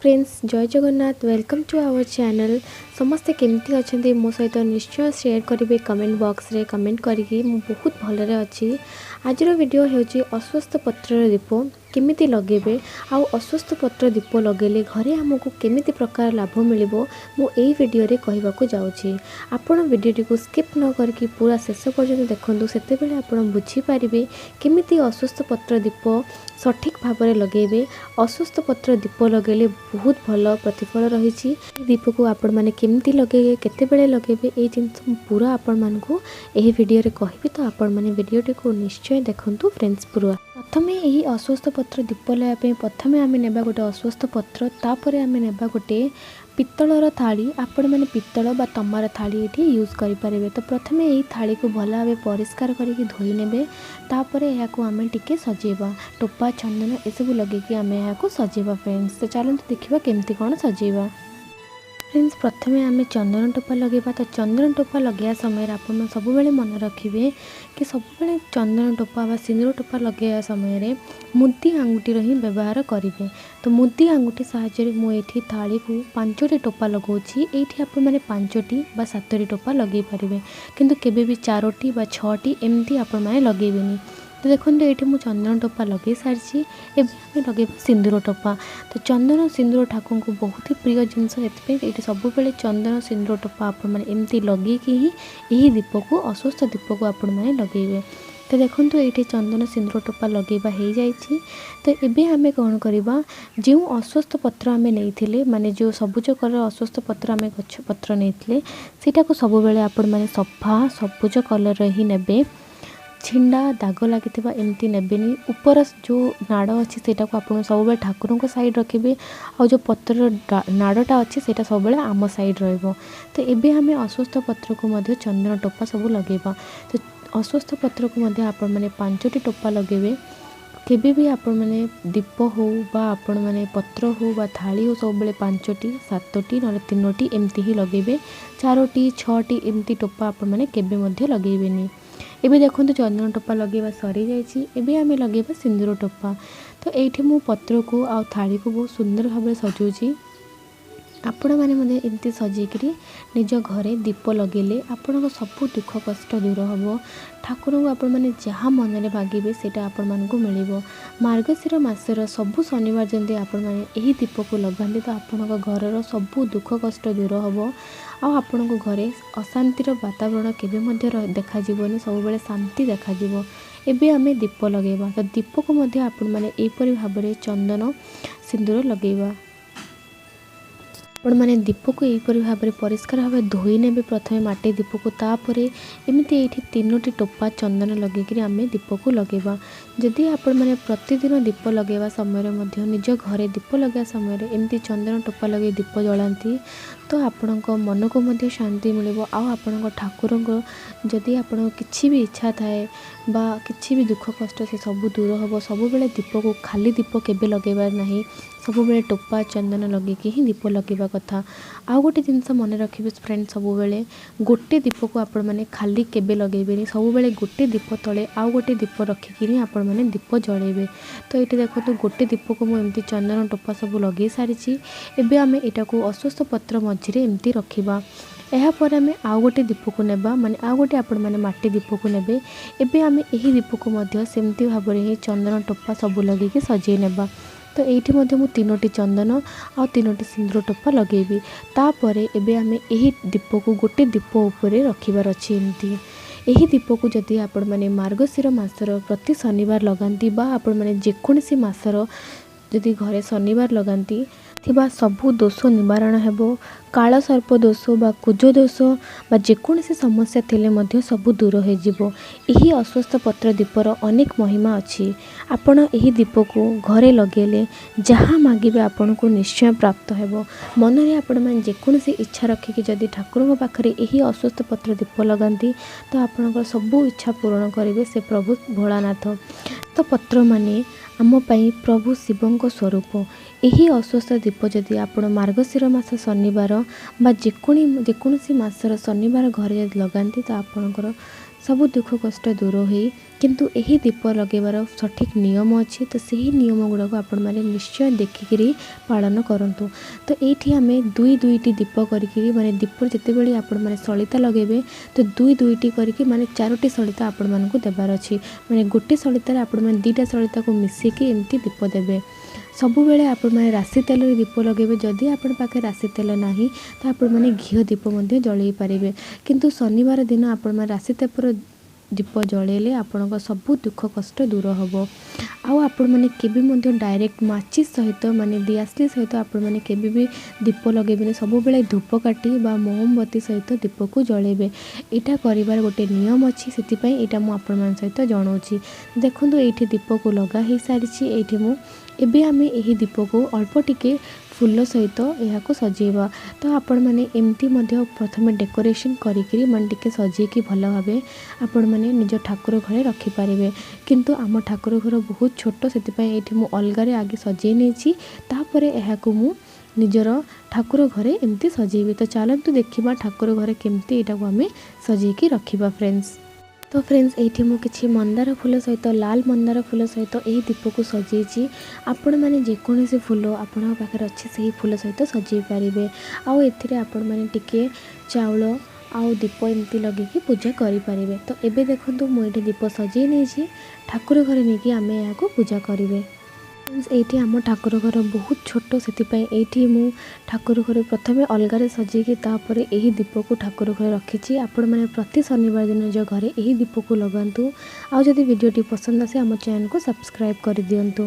Friends, Jay Jagannath. Welcome to our channel. ସମସ୍ତେ କେମିତି ଅଛନ୍ତି, ମୋ ସହିତ ନିଶ୍ଚୟ ସେୟାର କରିବେ କମେଣ୍ଟ ବକ୍ସରେ କମେଣ୍ଟ କରିକି। ମୁଁ ବହୁତ ଭଲରେ ଅଛି। ଆଜିର ଭିଡ଼ିଓ ହେଉଛି ଅଶ୍ୱତ୍ଥ ପତ୍ରର ଦୀପ କେମିତି ଲଗେଇବେ ଆଉ ଅଶ୍ୱତ୍ଥ ପତ୍ର ଦୀପ ଲଗେଇଲେ ଘରେ ଆମକୁ କେମିତି ପ୍ରକାର ଲାଭ ମିଳିବ, ମୁଁ ଏଇ ଭିଡ଼ିଓରେ କହିବାକୁ ଯାଉଛି। ଆପଣ ଭିଡ଼ିଓଟିକୁ ସ୍କିପ୍ ନ କରିକି ପୁରା ଶେଷ ପର୍ଯ୍ୟନ୍ତ ଦେଖନ୍ତୁ, ସେତେବେଳେ ଆପଣ ବୁଝିପାରିବେ କେମିତି ଅଶ୍ୱତ୍ଥ ପତ୍ର ଦୀପ ସଠିକ୍ ଭାବରେ ଲଗେଇବେ। ଅଶ୍ୱତ୍ଥ ପତ୍ର ଦୀପ ଲଗେଇଲେ ବହୁତ ଭଲ ପ୍ରତିଫଳ ରହିଛି। ଦୀପକୁ ଆପଣମାନେ କେମିତି ଲଗେଇବେ, କେତେବେଳେ ଲଗେଇବେ, ଏଇ ଜିନିଷ ମୁଁ ପୁରା ଆପଣମାନଙ୍କୁ ଏହି ଭିଡ଼ିଓରେ କହିବି। ତ ଆପଣମାନେ ଭିଡ଼ିଓଟିକୁ ନିଶ୍ଚୟ ଦେଖନ୍ତୁ ଫ୍ରେଣ୍ଡସ୍ ପୁରା। ପ୍ରଥମେ ଏହି ଅଶ୍ୱତ୍ଥ ପତ୍ର ଦୀପ ଲଗାଇବା ପାଇଁ ପ୍ରଥମେ ଆମେ ନେବା ଗୋଟେ ଅଶ୍ୱତ୍ଥ ପତ୍ର, ତାପରେ ଆମେ ନେବା ଗୋଟେ ପିତ୍ତଳର ଥାଳି। ଆପଣମାନେ ପିତ୍ତଳ ବା ତମାର ଥାଳି ଏଠି ୟୁଜ୍ କରିପାରିବେ। ତ ପ୍ରଥମେ ଏହି ଥାଳିକୁ ଭଲ ଭାବେ ପରିଷ୍କାର କରିକି ଧୋଇ ନେବେ। ତାପରେ ଏହାକୁ ଆମେ ଟିକେ ସଜେଇବା, ଟୋପା, ଚନ୍ଦନ ଏସବୁ ଲଗେଇକି ଆମେ ଏହାକୁ ସଜେଇବା ଫ୍ରେଣ୍ଡସ୍। ତ ଚାଲନ୍ତୁ ଦେଖିବା କେମିତି କ'ଣ ସଜେଇବା। ଫ୍ରେଣ୍ଡସ୍, ପ୍ରଥମେ ଆମେ ଚନ୍ଦନ ଟୋପା ଲଗାଇବା। ତ ଚନ୍ଦନ ଟୋପା ଲଗାଇବା ସମୟରେ ଆପଣ ସବୁବେଳେ ମନେ ରଖିବେ କି ସବୁବେଳେ ଚନ୍ଦନ ଟୋପା ବା ସିନ୍ଦୁର ଟୋପା ଲଗାଇବା ସମୟରେ ମୁଦି ଆଙ୍ଗୁଠିର ହିଁ ବ୍ୟବହାର କରିବେ। ତ ମୁଦି ଆଙ୍ଗୁଠି ସାହାଯ୍ୟରେ ମୁଁ ଏଇଠି ଥାଳିକୁ 5ଟି ଟୋପା ଲଗାଉଛି। ଏଇଠି ଆପଣମାନେ 5ଟି ବା 7ଟି ଟୋପା ଲଗାଇ ପାରିବେ, କିନ୍ତୁ କେବେ ବି 4ଟି ବା 6ଟି ଏମିତି ଆପଣମାନେ ଲଗାଇବେନି। ତ ଦେଖନ୍ତୁ, ଏଇଠି ମୁଁ ଚନ୍ଦନ ଟୋପା ଲଗାଇ ସାରିଛି। ଏବେ ଆମେ ଲଗାଇବା ସିନ୍ଦୁର ଟୋପା। ତ ଚନ୍ଦନ ସିନ୍ଦୁର ଠାକୁରଙ୍କୁ ବହୁତ ହି ପ୍ରିୟ ଜିନିଷ, ସେଥିପାଇଁ ଏଇଠି ସବୁବେଳେ ଚନ୍ଦନ ସିନ୍ଦୁର ଟୋପା ଆପଣମାନେ ଏମିତି ଲଗେଇକି ହିଁ ଏହି ଦୀପକୁ, ଅଶ୍ୱତ୍ଥ ଦୀପକୁ ଆପଣମାନେ ଲଗାଇବେ। ତ ଦେଖନ୍ତୁ, ଏଇଠି ଚନ୍ଦନ ସିନ୍ଦୁର ଟୋପା ଲଗାଇବା ହେଇଯାଇଛି। ତ ଏବେ ଆମେ କ'ଣ କରିବା? ଯେଉଁ ଅଶ୍ୱତ୍ଥ ପତ୍ର ଆମେ ନେଇଥିଲେ, ମାନେ ଯେଉଁ ସବୁଜ କଲର୍ ଅଶ୍ୱତ୍ଥ ପତ୍ର ଆମେ ଗଛ ପତ୍ର ନେଇଥିଲେ, ସେଇଟାକୁ ସବୁବେଳେ ଆପଣମାନେ ସଫା ସବୁଜ କଲର୍ର ହିଁ ନେବେ। ଛିଣ୍ଡା, ଦାଗ ଲାଗିଥିବା ଏମିତି ନେବେନି। ଉପର ଯେଉଁ ନାଡ଼ ଅଛି, ସେଇଟାକୁ ଆପଣ ସବୁବେଳେ ଠାକୁରଙ୍କ ସାଇଡ଼୍ ରଖିବେ, ଆଉ ଯେଉଁ ପତ୍ରର ନାଡ଼ଟା ଅଛି, ସେଇଟା ସବୁବେଳେ ଆମ ସାଇଡ଼୍ ରହିବ। ତ ଏବେ ଆମେ ଅଶ୍ୱତ୍ଥ ପତ୍ରକୁ ମଧ୍ୟ ଚନ୍ଦନ ଟୋପା ସବୁ ଲଗାଇବା। ତ ଅଶ୍ୱତ୍ଥ ପତ୍ରକୁ ମଧ୍ୟ ଆପଣମାନେ 5ଟି ଟୋପା ଲଗାଇବେ। କେବେ ବି ଆପଣମାନେ ଦୀପ ହେଉ ବା ଆପଣମାନେ ପତ୍ର ହେଉ ବା ଥାଳି ହେଉ, ସବୁବେଳେ 5ଟି, 7ଟି, ନହେଲେ 3ଟି ଏମିତି ହିଁ ଲଗାଇବେ। 4ଟି, 6ଟି ଏମିତି ଟୋପା ଆପଣମାନେ କେବେ ମଧ୍ୟ ଲଗାଇବେନି। ଏବେ ଦେଖନ୍ତୁ, ଚନ୍ଦନ ଟୋପା ଲଗାଇବା ସରିଯାଇଛି। ଏବେ ଆମେ ଲଗାଇବା ସିନ୍ଦୁର ଟୋପା। ତ ଏଇଠି ମୁଁ ପତ୍ରକୁ ଆଉ ଥାଳିକୁ ବହୁତ ସୁନ୍ଦର ଭାବରେ ସଜାଉଛି। ଆପଣମାନେ ମଧ୍ୟ ଏମିତି ସଜେଇକିରି ନିଜ ଘରେ ଦୀପ ଲଗାଇଲେ ଆପଣଙ୍କ ସବୁ ଦୁଃଖ କଷ୍ଟ ଦୂର ହେବ। ଠାକୁରଙ୍କୁ ଆପଣମାନେ ଯାହା ମନରେ ମାଗିବେ, ସେଇଟା ଆପଣମାନଙ୍କୁ ମିଳିବ। ମାର୍ଗଶିର ମାସର ସବୁ ଶନିବାର ଯେମିତି ଆପଣମାନେ ଏହି ଦୀପକୁ ଲଗାନ୍ତି, ତ ଆପଣଙ୍କ ଘରର ସବୁ ଦୁଃଖ କଷ୍ଟ ଦୂର ହେବ ଆଉ ଆପଣଙ୍କ ଘରେ ଅଶାନ୍ତିର ବାତାବରଣ କେବେ ମଧ୍ୟ ଦେଖାଯିବନି, ସବୁବେଳେ ଶାନ୍ତି ଦେଖାଯିବ। ଏବେ ଆମେ ଦୀପ ଲଗାଇବା। ତ ଦୀପକୁ ମଧ୍ୟ ଆପଣମାନେ ଏହିପରି ଭାବରେ ଚନ୍ଦନ ସିନ୍ଦୁର ଲଗାଇବା। ଆପଣମାନେ ଦୀପକୁ ଏହିପରି ଭାବରେ ପରିଷ୍କାର ଭାବେ ଧୋଇ ନେବେ ପ୍ରଥମେ ମାଟି ଦୀପକୁ। ତାପରେ ଏମିତି ଏଇଠି 3ଟି ଟୋପା ଚନ୍ଦନ ଲଗେଇକିରି ଆମେ ଦୀପକୁ ଲଗାଇବା। ଯଦି ଆପଣମାନେ ପ୍ରତିଦିନ ଦୀପ ଲଗାଇବା ସମୟରେ ମଧ୍ୟ, ନିଜ ଘରେ ଦୀପ ଲଗାଇବା ସମୟରେ ଏମିତି ଚନ୍ଦନ ଟୋପା ଲଗାଇ ଦୀପ ଜଳାନ୍ତି, ତ ଆପଣଙ୍କ ମନକୁ ମଧ୍ୟ ଶାନ୍ତି ମିଳିବ। ଆଉ ଆପଣଙ୍କ ଠାକୁରଙ୍କ ଯଦି ଆପଣଙ୍କ କିଛି ବି ଇଚ୍ଛା ଥାଏ ବା କିଛି ବି ଦୁଃଖ କଷ୍ଟ, ସେ ସବୁ ଦୂର ହେବ। ସବୁବେଳେ ଦୀପକୁ ଖାଲି ଦୀପ କେବେ ଲଗାଇବାର ନାହିଁ, ସବୁବେଳେ ଟୋପା ଚନ୍ଦନ ଲଗେଇକି ହିଁ ଦୀପ ଲଗାଇବା କଥା। ଆଉ ଗୋଟେ ଜିନିଷ ମନେ ରଖିବେ ଫ୍ରେଣ୍ଡ, ସବୁବେଳେ ଗୋଟେ ଦୀପକୁ ଆପଣମାନେ ଖାଲି କେବେ ଲଗାଇବେନି। ସବୁବେଳେ ଗୋଟେ ଦୀପ ତଳେ ଆଉ ଗୋଟେ ଦୀପ ରଖିକିରି ଆପଣମାନେ ଦୀପ ଜଳାଇବେ। ତ ଏଇଠି ଦେଖନ୍ତୁ, ଗୋଟେ ଦୀପକୁ ମୁଁ ଏମିତି ଚନ୍ଦନ ଟୋପା ସବୁ ଲଗାଇ ସାରିଛି। ଏବେ ଆମେ ଏଇଟାକୁ ଅଶ୍ୱତ୍ଥ ପତ୍ର ମଝିରେ ଏମିତି ରଖିବା। ଏହାପରେ ଆମେ ଆଉ ଗୋଟେ ଦୀପକୁ ନେବା, ମାନେ ଆଉ ଗୋଟେ ଆପଣମାନେ ମାଟି ଦୀପକୁ ନେବେ। ଏବେ ଆମେ ଏହି ଦୀପକୁ ମଧ୍ୟ ସେମିତି ଭାବରେ ହିଁ ଚନ୍ଦନ ଟୋପା ସବୁ ଲଗେଇକି ସଜେଇ ନେବା। ତ ଏଇଠି ମଧ୍ୟ ମୁଁ 3ଟି ଚନ୍ଦନ ଆଉ 3ଟି ସିନ୍ଦୁର ଟୋପା ଲଗେଇବି। ତାପରେ ଏବେ ଆମେ ଏହି ଦୀପକୁ ଗୋଟେ ଦୀପ ଉପରେ ରଖିବାର ଅଛି ଏମିତି। ଏହି ଦୀପକୁ ଯଦି ଆପଣମାନେ ମାର୍ଗଶିର ମାସର ପ୍ରତି ଶନିବାର ଲଗାନ୍ତି ବା ଆପଣମାନେ ଯେକୌଣସି ମାସର ଯଦି ଘରେ ଶନିବାର ଲଗାନ୍ତି, ଥିବା ସବୁ ଦୋଷ ନିବାରଣ ହେବ। କାଳ ସର୍ପ ଦୋଷ ବା କୁଜ ଦୋଷ ବା ଯେକୌଣସି ସମସ୍ୟା ଥିଲେ ମଧ୍ୟ ସବୁ ଦୂର ହୋଇଯିବ। ଏହି ଅଶ୍ୱତ୍ଥ ପତ୍ର ଦୀପର ଅନେକ ମହିମା ଅଛି। ଆପଣ ଏହି ଦୀପକୁ ଘରେ ଲଗାଇଲେ ଯାହା ମାଗିବେ, ଆପଣଙ୍କୁ ନିଶ୍ଚୟ ପ୍ରାପ୍ତ ହେବ। ମନରେ ଆପଣମାନେ ଯେକୌଣସି ଇଚ୍ଛା ରଖିକି ଯଦି ଠାକୁରଙ୍କ ପାଖରେ ଏହି ଅଶ୍ୱତ୍ଥ ପତ୍ର ଦୀପ ଲଗାନ୍ତି, ତ ଆପଣଙ୍କର ସବୁ ଇଚ୍ଛା ପୂରଣ କରିବେ ସେ ପ୍ରଭୁ ଭୋଳାନାଥ। ତ ପତ୍ରମାନେ ଆମ ପାଇଁ ପ୍ରଭୁ ଶିବଙ୍କ ସ୍ୱରୂପ। ଏହି ଅଶ୍ୱତ୍ଥ ଦୀପ ଯଦି ଆପଣ ମାର୍ଗଶିର ମାସ ଶନିବାର ବା ଯେକୌଣସି ମାସର ଶନିବାର ଘରେ ଯଦି ଲଗାନ୍ତି, ତ ଆପଣଙ୍କର ସବୁ ଦୁଃଖ କଷ୍ଟ ଦୂର ହୋଇ। କିନ୍ତୁ ଏହି ଦୀପ ଲଗାଇବାର ସଠିକ୍ ନିୟମ ଅଛି, ତ ସେହି ନିୟମ ଗୁଡ଼ାକ ଆପଣମାନେ ନିଶ୍ଚୟ ଦେଖିକିରି ପାଳନ କରନ୍ତୁ। ତ ଏଇଠି ଆମେ ଦୁଇ ଦୁଇଟି ଦୀପ କରିକିରି, ମାନେ ଦୀପରେ ଯେତେବେଳେ ଆପଣମାନେ ସଳିତା ଲଗାଇବେ, ତ ଦୁଇ ଦୁଇଟି କରିକି ମାନେ 4ଟି ସଳିତା ଆପଣମାନଙ୍କୁ ଦେବାର ଅଛି। ମାନେ ଗୋଟେ ସଳିତାରେ ଆପଣମାନେ 2ଟା ସଳିତାକୁ ମିଶେଇକି ଏମିତି ଦୀପ ଦେବେ। ସବୁବେଳେ ଆପଣମାନେ ରାଶି ତେଲରେ ଦୀପ ଲଗାଇବେ। ଯଦି ଆପଣଙ୍କ ପାଖରେ ରାଶି ତେଲ ନାହିଁ, ତ ଆପଣମାନେ ଘିଅ ଦୀପ ମଧ୍ୟ ଜଳାଇ ପାରିବେ। କିନ୍ତୁ ଶନିବାର ଦିନ ଆପଣମାନେ ରାଶି ତେଲର ଦୀପ ଜଳାଇଲେ ଆପଣଙ୍କ ସବୁ ଦୁଃଖ କଷ୍ଟ ଦୂର ହେବ। ଆଉ ଆପଣମାନେ କେବେ ମଧ୍ୟ ଡାଇରେକ୍ଟ ମାଚିସ୍ ସହିତ, ମାନେ ଦିଆସଲି ସହିତ ଆପଣମାନେ କେବେ ବି ଦୀପ ଲଗାଇବେନି। ସବୁବେଳେ ଧୂପକାଠି ବା ମହମବତୀ ସହିତ ଦୀପକୁ ଜଳାଇବେ। ଏଇଟା କରିବାର ଗୋଟେ ନିୟମ ଅଛି, ସେଥିପାଇଁ ଏଇଟା ମୁଁ ଆପଣମାନଙ୍କ ସହିତ ଜଣାଉଛି। ଦେଖନ୍ତୁ, ଏଇଠି ଦୀପକୁ ଲଗା ହେଇସାରିଛି। ଏଇଠି ମୁଁ ଏବେ ଆମେ ଏହି ଦୀପକୁ ଅଳ୍ପ ଟିକେ ଫୁଲ ସହିତ ଏହାକୁ ସଜେଇବା। ତ ଆପଣମାନେ ଏମିତି ମଧ୍ୟ ପ୍ରଥମେ ଡେକୋରେସନ୍ କରିକିରି, ମାନେ ଟିକେ ସଜେଇକି ଭଲ ଭାବେ ଆପଣମାନେ ନିଜ ଠାକୁର ଘରେ ରଖିପାରିବେ। କିନ୍ତୁ ଆମ ଠାକୁର ଘର ବହୁତ ଛୋଟ, ସେଥିପାଇଁ ଏଇଠି ମୁଁ ଅଲଗାରେ ଆଗେ ସଜେଇ ନେଇଛି, ତାପରେ ଏହାକୁ ମୁଁ ନିଜର ଠାକୁର ଘରେ ଏମିତି ସଜେଇବି। ତ ଚାଲନ୍ତୁ ଦେଖିବା ଠାକୁର ଘରେ କେମିତି ଏଇଟାକୁ ଆମେ ସଜେଇକି ରଖିବା ଫ୍ରେଣ୍ଡସ୍। ତ ଫ୍ରେଣ୍ଡସ୍, ଏଇଠି ମୁଁ କିଛି ମନ୍ଦାର ଫୁଲ ସହିତ, ଲାଲ ମନ୍ଦାର ଫୁଲ ସହିତ ଏହି ଦୀପକୁ ସଜେଇଛି। ଆପଣମାନେ ଯେକୌଣସି ଫୁଲ ଆପଣଙ୍କ ପାଖରେ ଅଛି, ସେହି ଫୁଲ ସହିତ ସଜେଇ ପାରିବେ। ଆଉ ଏଥିରେ ଆପଣମାନେ ଟିକେ ଚାଉଳ ଆଉ ଦୀପ ଏମିତି ଲଗେଇକି ପୂଜା କରିପାରିବେ। ତ ଏବେ ଦେଖନ୍ତୁ, ମୁଁ ଏଇଠି ଦୀପ ସଜେଇ ନେଇଛି। ଠାକୁର ଘରେ ନେଇକି ଆମେ ଏହାକୁ ପୂଜା କରିବେ। ଏଇଠି ଆମ ଠାକୁର ଘର ବହୁତ ଛୋଟ, ସେଥିପାଇଁ ଏଇଠି ମୁଁ ଠାକୁର ଘରେ ପ୍ରଥମେ ଅଲଗାରେ ସଜେଇକି ତାପରେ ଏହି ଦୀପକୁ ଠାକୁର ଘରେ ରଖିଛି। ଆପଣମାନେ ପ୍ରତି ଶନିବାର ଦିନ ନିଜ ଘରେ ଏହି ଦୀପକୁ ଲଗାନ୍ତୁ। ଆଉ ଯଦି ଭିଡ଼ିଓଟି ପସନ୍ଦ ଆସେ, ଆମ ଚ୍ୟାନେଲକୁ ସବସ୍କ୍ରାଇବ୍ କରିଦିଅନ୍ତୁ।